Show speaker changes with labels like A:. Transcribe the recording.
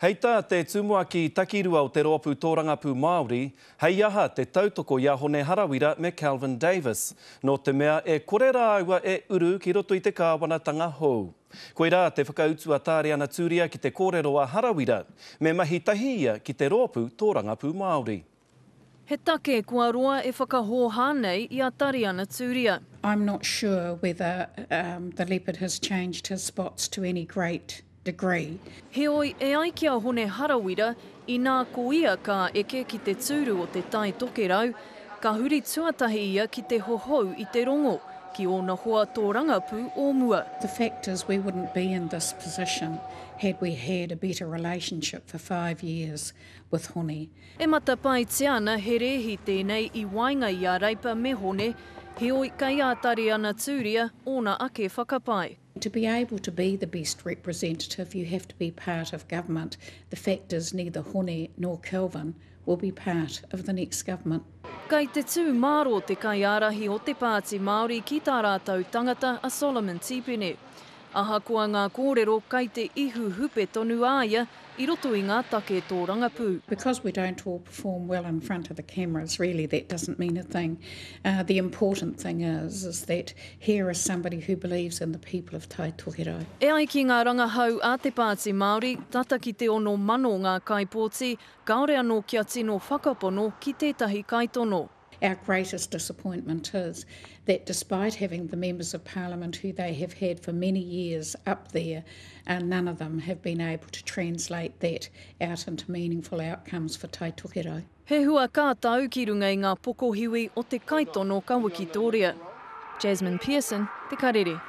A: Hei tā te tumuaki takirua o te Rōpū Tōrangapū Māori, hei aha te tautoko i a Hone Harawira me Kelvin Davis, nō te mea e kore rāua e uru ki roto i te kāwanatanga hou. Koirā te whakautu a Tāriana Tūria ki te kōrero a Harawira, me mahi tahi ia ki te Rōpū Tōrangapū Māori.
B: He take kua roa e whakahōhā nei i a Tariana Turia.
C: I'm not sure whether the leopard has changed his spots to any great degree.
B: Heoi, e ai ki a Hone Harawira, inā ko ia ka eke ki te tūru o Te Tai Tokerau, ka huri tuatahi ia ki te hohou i te rongo, ki ōna hoa tōrangapū o mua.
C: The fact is we wouldn't be in this position had we had a better relationship for five years with Hone.
B: E matapaetia ana he rēhi tēnei i waenga i a Reipa me Hone, heoi kei a Tariana Tūria ōna ake whakapae.
C: To be able to be the best representative you have to be part of government, the fact is neither Hone nor Kelvin will be part of the next government.
B: Kei te tū mārō te kaiārahi o te Pāti Māori ki tā rātou tangata a Solomon Tipene. Ahakoa ngā kōrero kei te ihu hupe tonu a ia i roto i ngā take tōrangapū.
C: Because we don't all perform well in front of the cameras, really that doesn't mean a thing. The important thing is, is that here is somebody who believes in the people of Tai Tokerau.
B: E ai ki ngā rangahau a te Pāti Māori, tata ki te 6,000 ngā kaipōti kāore anō kia tino whakapono ki tētahi kaitono.
C: Our greatest disappointment is that despite having the members of parliament who they have had for many years up there, uh, none of them have been able to translate that out into meaningful outcomes for Tai Tokerau.
B: He hua ka tau ki runga i ngā pokohiwi o te kaitono ka Wikitoria. Jasmine Pearson, Te Karere.